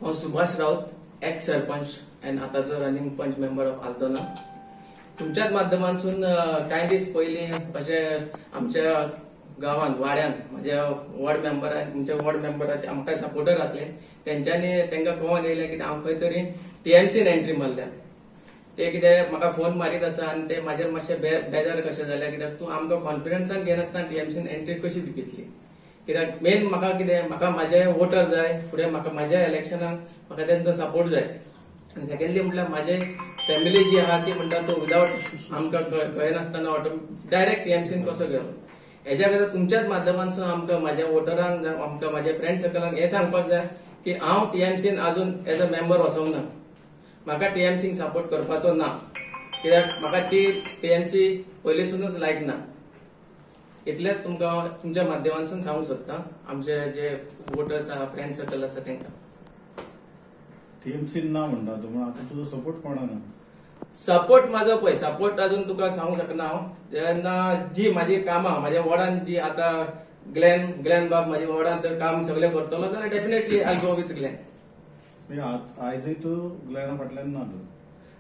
हांव सुभाष राऊत, एक्स सरपंच आनी आतांचो रनिंग पंच मेंबर ऑफ आल्दोना. तुमच्याच माध्यमांतसून कांय दीस पयलीं अशें आमच्या गांवांत वाड्यान म्हज्या वॉर्ड मेंबरान, तुमच्या वॉर्ड मेंबराचे आमकां सपोर्टर आसले, तेंच्यांनी तांकां कळोन येयलें की हांव खंय तरी टीएमसीन एंट्री मारल्या. ते कितें म्हाका फोन मारीत आसा आनी ते म्हाजेर मातशे बेजार कशें जाले, कित्याक तूं आमकां कॉन्फिडन्सान घेनासतना टीएमसीन एंट्री कशी घेतली. कित्याक मेन म्हाका कितें, म्हाका म्हाजे वोटर जाय, फुडें म्हाका म्हाज्या इलेक्शनाक म्हाका तेंचो सपोर्ट जाय. आनी सेकंडली म्हटल्यार म्हाजे फॅमिली जी आहा ती म्हणटा तूं विदावट आमकां कळनासतना ऑटो डायरेक्ट टीएमसीन कसो गेलो. हेज्या खातीर तुमच्याच माध्यमांतसून आमकां म्हाज्या वोटरांक, आमकां म्हाज्या फ्रेंड सर्कलांक हें सांगपाक जाय की हांव टीएमसीन अजून एज अ मेंबर वचोंक ना, म्हाका टीएमसीक सपोर्ट करपाचो ना, कित्याक म्हाका ती टीएमसी पयलींसूनच लायक ना. इतलेंच तुमकां तुमच्या माध्यमांतसून सांगूंक सोदता आमचे जे वोटर्स आहा, फ्रेंड सर्कल आसा तांकां. टीएमसीन ना म्हणटा तूं, पूण आतां तुजो सपोर्ट कोणाक ना? सपोर्ट म्हाजो पळय, सपोर्ट अजून तुका सांगूंक शकना हांव. जेन्ना जी म्हाजी कामां म्हाज्या वॉर्डान जी आतां ग्लॅन बाब म्हाज्या वॉर्डान तर काम सगळें करतलो जाल्यार definitely I go with Glenn. आयजय तूं ग्लॅना फाटल्यान ना? तूं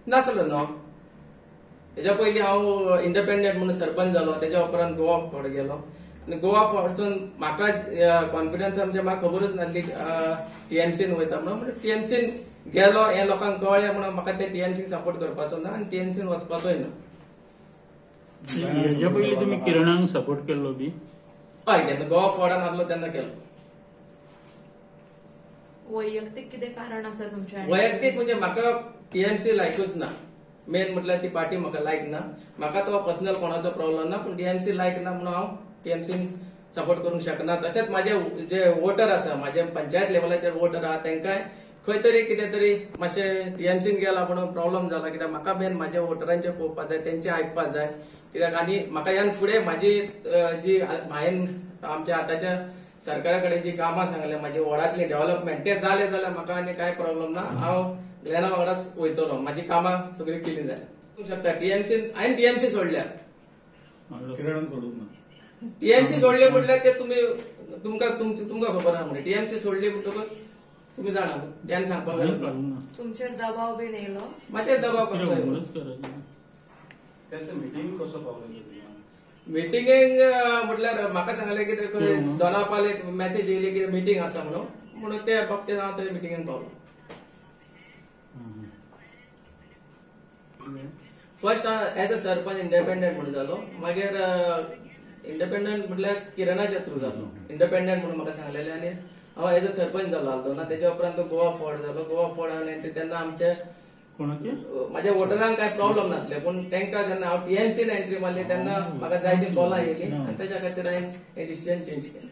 नासलो न्हू. हेज्या पयलीं हांव इंडिपेंडंट म्हणून सरपंच जालो, तेज्या उपरांत गोवा फॉरवर्ड गेलो आनी गोवा फॉरवर्डसून म्हाका कॉन्फिडन्स म्हणजे म्हाका खबरूच नासली टीएमसीन वयता म्हणून. टीएमसीन गेलो हें लोकांक कळ्ळें म्हणून म्हाका ते टीएमसीक सपोर्ट करपाचो ना आनी टीएमसीन वचपाचोय ना. हेज्या पयलीं तुमी किरणाक सपोर्ट केल्लो बी? हय, जेन्ना गोवा फॉरवर्डान आसलो तेन्ना केलो. वैयक्तीक कितें कारण आसा तुमचें? वैयक्तीक म्हणजे म्हाका टीएमसी लायकूच ना. मेन म्हटल्यार ती पार्टी म्हाका लायक ना. म्हाका तो पर्सनल कोणाचो प्रॉब्लम ना, पूण टीएमसी लायक ना म्हणून हांव टीएमसीन सपोर्ट करूंक शकना. तशेंच म्हाजे जे वोटर आसा, म्हाजे पंचायत लेवलाचेर वोटर आहा, तांकांय खंय तरी कितें तरी मातशें टीएमसीन गेला म्हणून प्रॉब्लम जाला. कित्याक म्हाका मेन म्हाज्या वोटरांचें पळोवपाक जाय, तेंचें आयकपाक जाय. कित्याक आनी म्हाका ह्यान फुडें म्हाजी जी हांवें आमच्या आतांच्या सरकारा कडेन जी कामां सांगल्या, म्हाजे वॉर्डांतली डेव्हलपमेंट ते जाले जाल्यार म्हाका आनी कांय प्रॉब्लम ना. हांव ग्लॅना वांगडाच वयतलो, म्हाजी कामां सगळीं केली जाल्यार शकता. टीएमसी हांवें टीएमसी सोडल्या, किरणान सोडूंक ना. टीएमसी सोडले म्हटल्यार ते तुमी तुमकां तुमकां खबर आहा म्हणजे टीएमसी सोडली म्हणटकच तुमी जाणा त्यान सांगपाक गरज ना. तुमचेर दबाव बीन येयलो? म्हाजेर दबाव कसलो येयलो? मिटींग कसो पावलो? मिटिंगेक म्हटल्यार म्हाका सांगलें की दोनापाल एक मॅसेज येयली की मिटींग आसा म्हणून, म्हणून ते बाबतींत हांव थंय मिटिंगेक पावलो. फर्स्ट हांव एज अ सरपंच इंडिपेंडंट म्हणून जालो, मागीर इंडिपेंडंट म्हटल्यार किरणाच्या थ्रू जालो. इंडिपेंडंट म्हणून म्हाका सांगलेलें आनी हांव एज अ सरपंच जालो आल्दोना. तेज्या उपरांत तो गोवा फॉरवर्ड जालो. गोवा फॉरवर्ड हांवें एंट्री तेन्ना आमचे म्हाज्या वोटरांक कांय प्रॉब्लम नासले, पूण तांकां जेन्ना हांव टीएमसीन एंट्री मारली तेन्ना म्हाका जायती कॉलां येयली आनी तेज्या खातीर हांवें हें डिसिजन चेंज केलें.